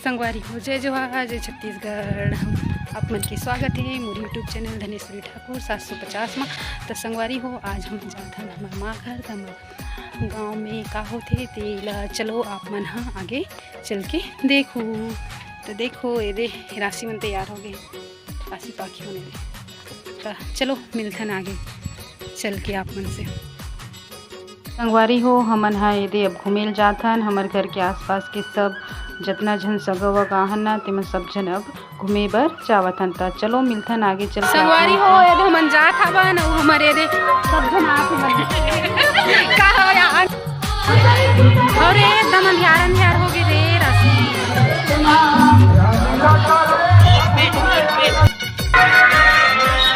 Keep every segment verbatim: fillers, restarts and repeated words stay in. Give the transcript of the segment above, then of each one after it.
संगवारी हो, जय जोहार, जय छत्तीसगढ़। हम आप मन के स्वागत हे मोर YouTube चैनल धनेश्वरी ठाकुर सात सौ पचास मा। त संगवारी हो, आज हम जाथन हमर माँ घर, त हमर गाँव में का होथे तेला चलो आप मन ह आगे चल के देखो। त देखो, एदे राशि मन तैयार हो गे, राशि पाखी होने दे। त चलो मिलथन आगे चल के आप मन से। संगवारी हो, हमन ह एदे अब घूमे ल जाथन। हमर घर के आसपास के सब जतना झन सगा वगा हन ना, तेमन सब झन अब घूमे बर जावत हन। त चलो मिलथन आगे चल के। संगवारी हो, एदे हमन जात हवन, अउ हमर एदे सब झन आत हवन। का हो यार? अरे एकदम अंधियार अंधियार हो गे रे राशि।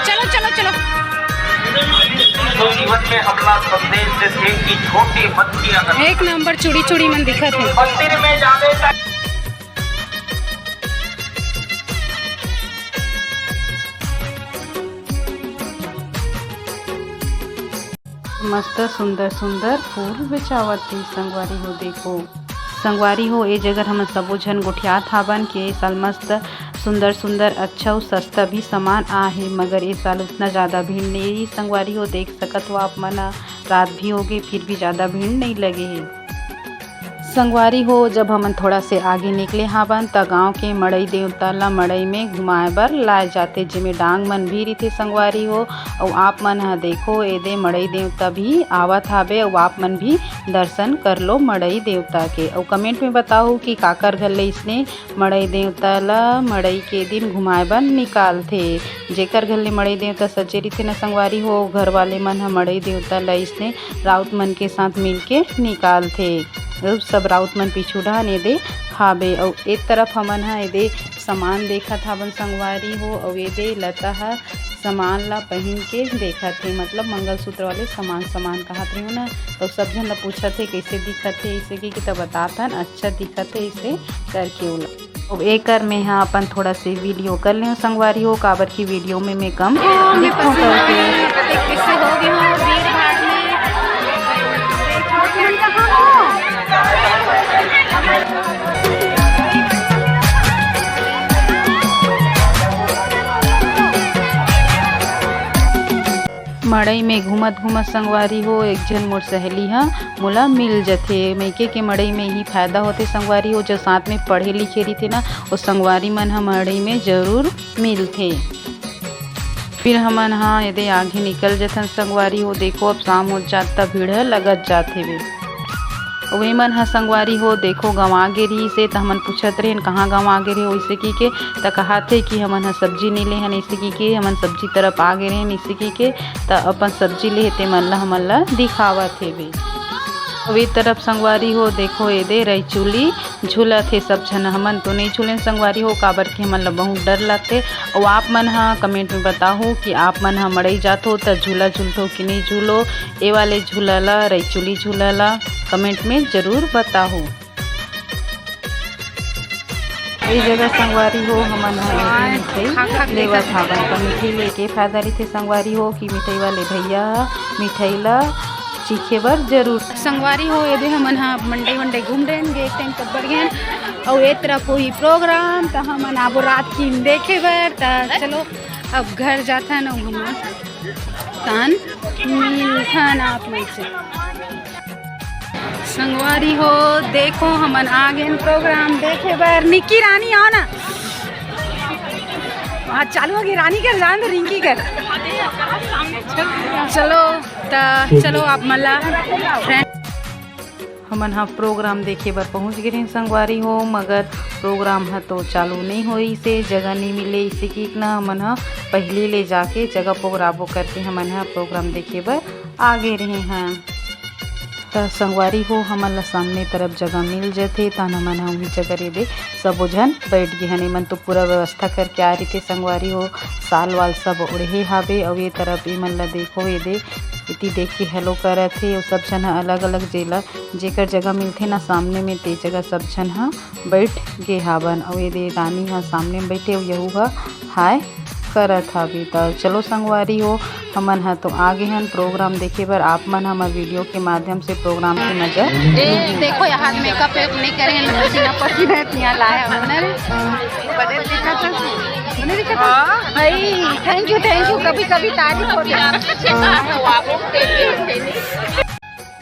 चलो चलो चलो। जीवन में अपना संदेश देथे कि छोटी बच्ची अगर एक नंबर चूड़ी चूड़ी मन दिखत हे। मंदिर में जावे त मस्त सुंदर सुंदर फूल बेचावत हे संगवारी हो। देखो संगवारी हो, ए जगह हमन सबो झन गोठियात हावन कि ए साल मस्त सुंदर सुंदर अच्छा अउ सस्ता भी सामान आहे, मगर ए साल उतना ज़्यादा भीड़ नइ रही संगवारी हो। देख सकत हो आप मन ह, रात भी हो गे, फिर भी ज़्यादा भीड़ नइ लगे हे। संगवारी हो, जब हमन थोड़ा से आगे निकले हावन, त गांव के मड़ई देवता ला मड़ई में घुमाए बर लाए जाथे, जेमे डांग मन भी रहिथे संगवारी हो। अउ आप मन ह देखो, एदे मड़ई देवता भी आवत हावे, अउ आप मन भी दर्शन कर लो मड़ई देवता के। अउ comment में बताओ कि काकर घर ले इसने मड़ई देवता ला मड़ई के दिन घुमाए बर निकालथे। जेकर घर ले मड़ई देवता सजे रहिथे न संगवारी हो, घर वाले मन ह मड़ई देवता ला इसने राउत मन के साथ मिलके निकालथे। अउ सब राउत मन पीछू डहान एदे हाबे। अउ एक तरफ हमन ह एदे सामान देखत हावन संगवारी हो, अउ एदे लता ह सामान ला पहिन के देखत हे, मतलब मंगलसूत्र वाले सामान, सामान कहत रहियो ना, तो सब झन ला पूछत हे कैसे दिखत हे, इसे कि, कि त बतात हन अच्छा दिखत हे, इसे करके ओला। अब एकर में हा अपन थोड़ा से video कर लेहूँ संगवारी हो, काबर की video में मैं कम दिखूँ करके। मड़ई में घूमत घूमत संगवारी हो, एक झन मोर सहेली हा मोला मिल जथे। मइके के मड़ई में ही फायदा होथे संगवारी हो, जो साथ में पढ़े लिखे रहिथे ना, वो संगवारी मन ह मड़ई में जरूर मिलथे। फिर हमन ह एदे आगे निकल जथन संगवारी हो। देखो, अब शाम हो जात त भीड़ ह लगत जात हेवे। अउ एमन ह संगवारी हो, देखो, गंवा गे रहिस हे, त हमन पूछत रहेन, "कहाँ गंवा गे रहे?" वइसे की के, त कहत हे कि हमन ह सब्जी नइ ले हन, अइसे की के हमन सब्जी तरफ आ गे रहेन, अइसे की के त अपन सब्जी ले हे, तेमन ल हमन ल दिखावत हेवे। अउ ए तरफ संगवारी हो, देखो, एदे रईचुली झूलत हे सब झन। हमन तो नइ झूलेन संगवारी हो, काबर कि हमन ल बहुत डर लगथे। अउ आप मन ह comment में बताहू कि आप मन ह मड़ई जाथो त झूला झूलथो कि नइ झूलो। ए वाले झूला ला, रईचुली झूला ला comment में जरूर बताहू। ए जगह संगवारी हो, हमन ह एदे मिठाई लेवत हावन। त मिठाई लेके फायदा रहिथे संगवारी हो कि मिठाई वाले भैया ह मिठाई ला चीखे बर जरूर। संगवारी हो, एदे हमन ह मंडई वंडई घूम रहेन, गे एक टाइम तब बढ़ गए। अउ ए तरफ होही program, त हमन आबो रात किन देखे बर। त चलो, अब घर जाथन अउ हमन तहन मिलथन आप मन से। संगवारी हो, देखो, हमन आ गेन program देखे बर। निक्की रानी, आओ ना। आज चालू हो गई रानी कर, जान दो रिंकी कर। चलो, त चलो आप मन ला friend। हमन ह program देखे बर पहुंच गे रहेन संगवारी हो, मगर program ह तो चालू नइ होइस हे, जगह नइ मिले, इसे कि ना हमन ह पहिली ले जाके जगह पोगराबो करके हमन ह program देखे बर आ गे रहे हन। त संगवारी हो, हमन ला सामने तरफ जगह मिल जथे, तहन हमन ह उही जगह एदे सबो झन बैठ गे हन। एमन तो पूरा व्यवस्था करके आ रहिथे संगवारी हो, साल वाल सब ओढ़े हावे। अउ ए तरफ एमन ला देखो, एदे एती देख के hello करत हे। अउ सब झन ह अलग-अलग जेला, जेकर जगह मिलथे ना सामने में, ते जगह सब झन ह बैठ गे हावन। अउ एदे रानी ह सामने में बैठे, अउ यहू ह hi करत हावे। त चलो संगवारी हो, हमन ह तो आ गे हन प्रोग्राम देखे बर। आप मन हमर वीडियो के माध्यम से प्रोग्राम के मजा ए, देखो, यहाँ मेकअप वेकअप नहीं करे हैं, पसीना पसीना इतना लाया हमने। बड़े दिखा था, नहीं दिखा था? भाई, thank you, thank you, कभी कभी तारीफ होती है।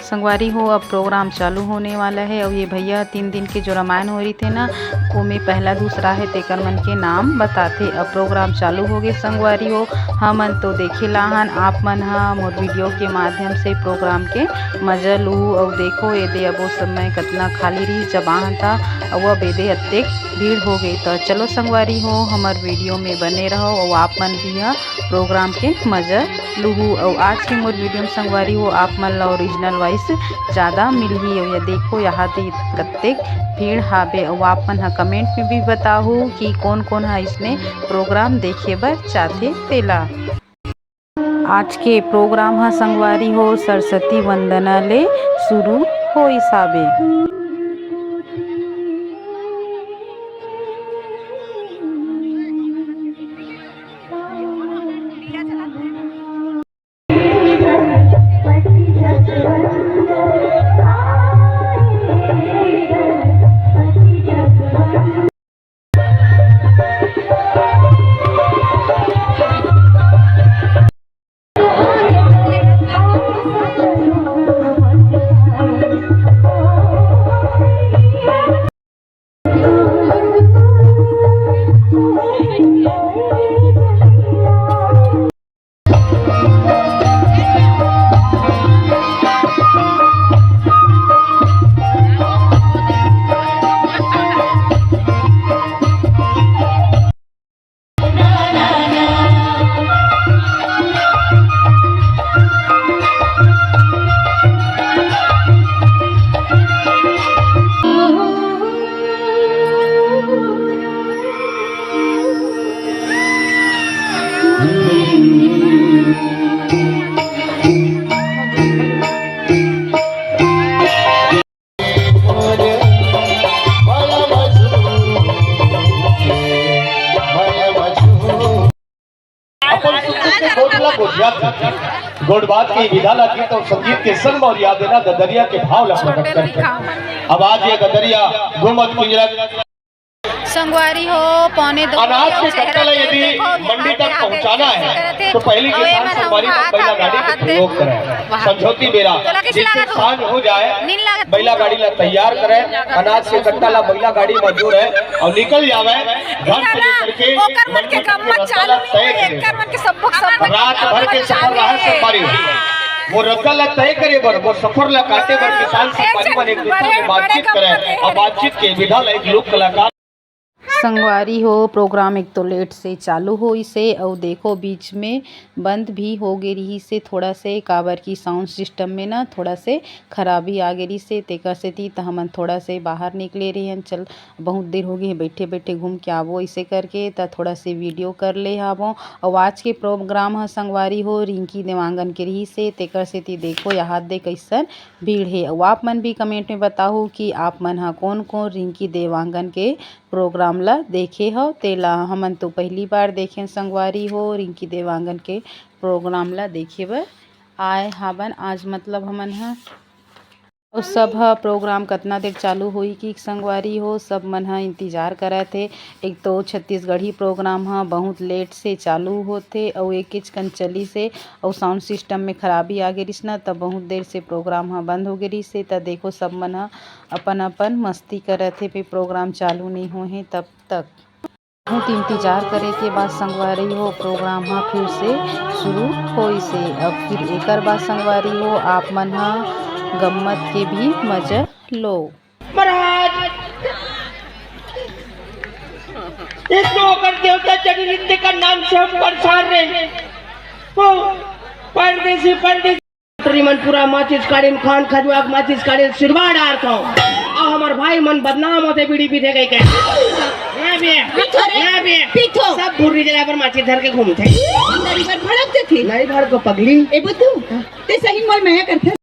संगवारी हो, अब प्रोग्राम चालू होने वाला है। और ये भैया तीन दिन के जो रामायण हो रही थे ना, ओमे पहला दूसरा है, तेकर मन के नाम बताथे। अब प्रोग्राम चालू हो गए संगवारी हो, हमन तो देखे लाहन। आप मन ह मोर वीडियो के माध्यम से प्रोग्राम के मजा लू। और देखो, एदे अब वो समय कतना खाली रही जब आहन था, और अब एदे अतेक भीड़ हो गई। तो चलो संगवारी हो, हमर वीडियो में बने रहो और आप मन भी ह प्रोग्राम के मजा लूहू। अउ आज के मोर वीडियो में संगवारी हो, आप मन ला ओरिजिनल वॉइस ज़्यादा मिलही। अउ ये देखो, यहाँ दे कतेक भीड़ हावे। अउ आप मन ह कमेंट में भी बताहू कि कौन कौन ह इसने प्रोग्राम देखे बर चाहथे तेला। आज के प्रोग्राम ह संगवारी हो, सरस्वती वंदना ले शुरू होइस हावे। अपन सुख दुख के गोठ ला गोठियाथे। गोठ बात के विधा ला गीत और संगीत के संग और याद देना गदरिया के भाव ला प्रकट करथे। अब आज ये गदरिया घूमत पिंजरत संगवारी हो, पौने दो अनाज के कट्टा ला यदि मंडी तक पहुंचाना है, तो पहली किसान संगवारी मन बैला गाड़ी के प्रयोग करें। समझौती बेरा जिससे सांझ हो जाए, बैला गाड़ी ला तैयार करें, अनाज के कट्टा ला बैला गाड़ी में जोड़े और निकल जावे घर से लेकर के मंडी तक के रास्ता ला तय करे। रात भर के सफर रहे संगवारी हो, वो रद्दा ला तय करे बर, वो सफर ला काटे बर किसान संगवारी मन एक दूसरे में बातचीत करे और बातचीत के विधा ला एक लोक कलाकार संगवारी हो, प्रोग्राम एक तो लेट से चालू होइस हे अउ देखो बीच में बंद भी हो गे रिहिस हे थोड़ा से, काबर कि साउंड सिस्टम में ना थोड़ा से खराबी आ गे रिहिस हे, तेकर सेती त हमन थोड़ा से बाहर निकले रेहेन। चल, बहुत देर हो गे हे, बैठे बैठे घूम के आवो, इसे करके त थोड़ा से वीडियो कर ले हावो। अउ आज के प्रोग्राम ह संगवारी हो रिंकी देवांगन के रिहिस हे, तेकर सेती देखो यहाँ दे कैसन भीड़ हे। अउ आप मन भी कमेंट में बताहू कि आप मन ह कौन कौन रिंकी देवांगन के प्रोग्राम ला देखे हव, तेला हमन तो पहली बार देखेन संगवारी हो। रिंकी देवांगन के प्रोग्राम ला देखे बर आए हावन आज, मतलब हमन ह। अउ सब ह प्रोग्राम कतना देर चालू होही कि संगवारी हो, सब मन ह इंतजार करत हे। एक तो छत्तीसगढ़ी प्रोग्राम ह बहुत लेट से चालू होथे अउ एकेच कन चलिस हे अउ साउंड सिस्टम में खराबी आ गे रिहिस न, त बहुत देर से प्रोग्राम ह बंद हो गे रिहिस हे। त देखो, सब मन ह अपन अपन मस्ती करत हे, फिर प्रोग्राम चालू नइ होए हे तब तक। बहुत इंतजार करे के बाद संगवारी हो, प्रोग्राम ह फिर से शुरू होइस हे। अब फिर एकर बाद संगवारी हो, आप मन ह गम्मत के भी मजा लो। महाराज, इस नौकर देवता जनी नृत्य का नाम से हम परेशान रहे। वो परदेसी, परदेसी। श्रीमन पूरा माचिस काढ़े में खान खजुआ के माचिस काढ़े सिरवा डारत हूँ। अब हमार भाई मन बदनाम होते बीड़ी पीते गए के। ना बे, पीछो रे, ना बे। पीछो। सब बुर्री जला पर माचिस धर के घूमते। अंदर इधर भड़क देती। नहीं भड़को पगली। ए बुद्धू, ते सही मोर मया करते।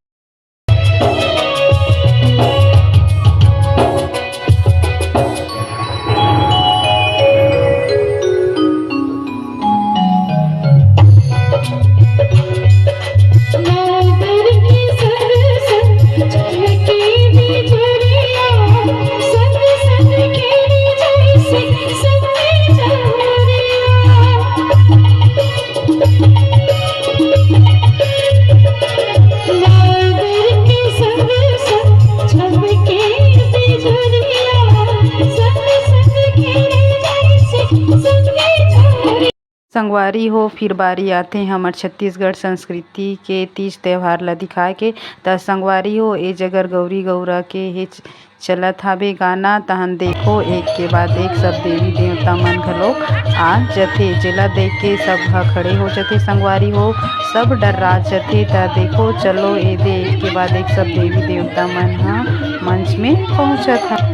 संगवारी हो, फिर बारी आथे हमर छत्तीसगढ़ संस्कृति के तीज त्योहार ला दिखाए के। त संगवारी हो, ए जगर गौरी गौरा के हे च-, चलत हाबे गाना, तहन देखो एक के बाद एक सब देवी देवता मन घलोक आ जथे, जेला देख के सब ह खड़े हो जथे। संगवारी हो, सब डर्रा जथे। त देखो, चलो ए दे एक के बाद एक सब देवी देवता मन ह मंच में पहुंचत ह।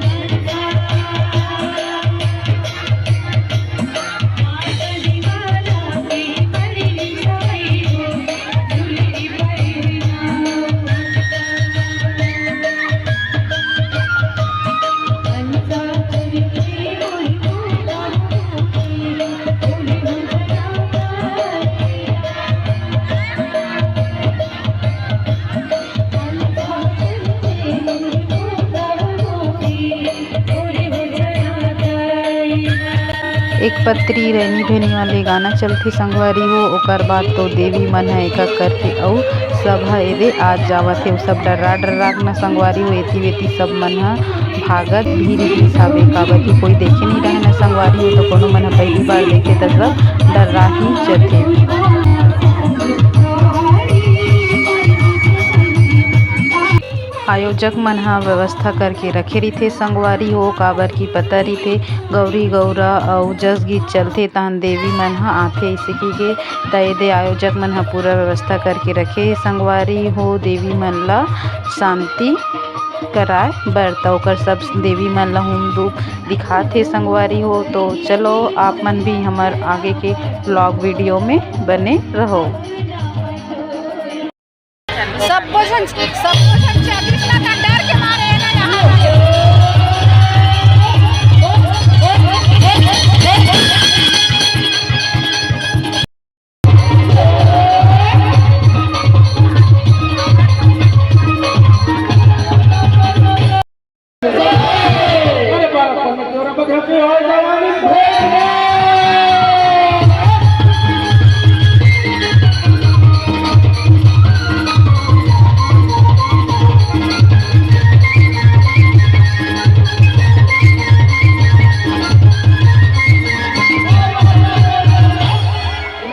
एक पत्री रैनी धुनी वाले गाना चलथे संगवारी हो, ओकर बाद तो देवी मन ह एक-एक करके अउ सब ह एदे आ जावत हे। सब डर्रा डर्रा के न संगवारी हो, एती वेती सब मन ह भागत भीड़ भीड़ साबे, काबर कि कोई देखे नहीं रहे न संगवारी हो, तो कोनो मन ह पहली बार देखे त सब डर्रा ही जथे। आयोजक मन ह व्यवस्था करके रखे रहिथे संगवारी हो, काबर कि पता रहिथे गौरी गौरा अउ जस गीत चलथे तहन देवी मन ह आथे, इसे कहिके त एदे आयोजक मन ह पूरा व्यवस्था करके रखे हे संगवारी हो, देवी मन ल शांति कराए बर। त ओकर सब देवी मन ल होम धूप दिखात हे संगवारी हो। तो चलो आप मन भी हमर आगे के vlog video में बने रहो। सबो झन, सबो झन चलिस ना, त डर के मारे एला यहाँ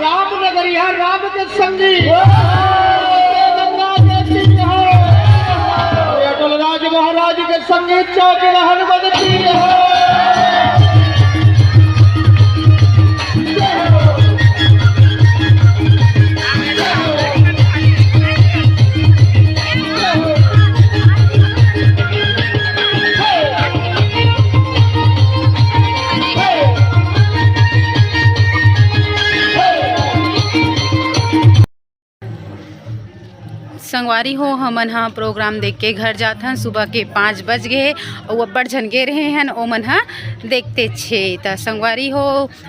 राम नगरिया राम के संगी, गंगा के तीर हो। अटल राज महाराज के संगी चौक रहन बदती हो। संगवारी हो, हमन ह program देख के घर जात हन। सुबह के पाँच बज गे हे अउ अब्बड़ झन गे रहे हन, ओमन ह देखते छे। त संगवारी हो,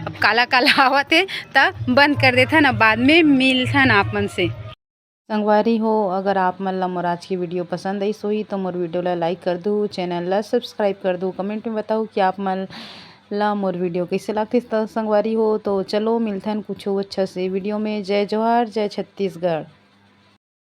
अब काला काला आवत हे, त बंद कर देथन, अब बाद में मिलथन आप मन से। संगवारी हो, अगर आप मन ला मोर आज की video पसंद आइस होही, तो मोर video ला like कर दू, channel ला subscribe कर दू, comment में बताओ कि आप मन ला मोर video कइसे लागथे। त संगवारी हो, तो चलो मिलथन कुछ अच्छा से video में। जय जोहार, जय छत्तीसगढ़।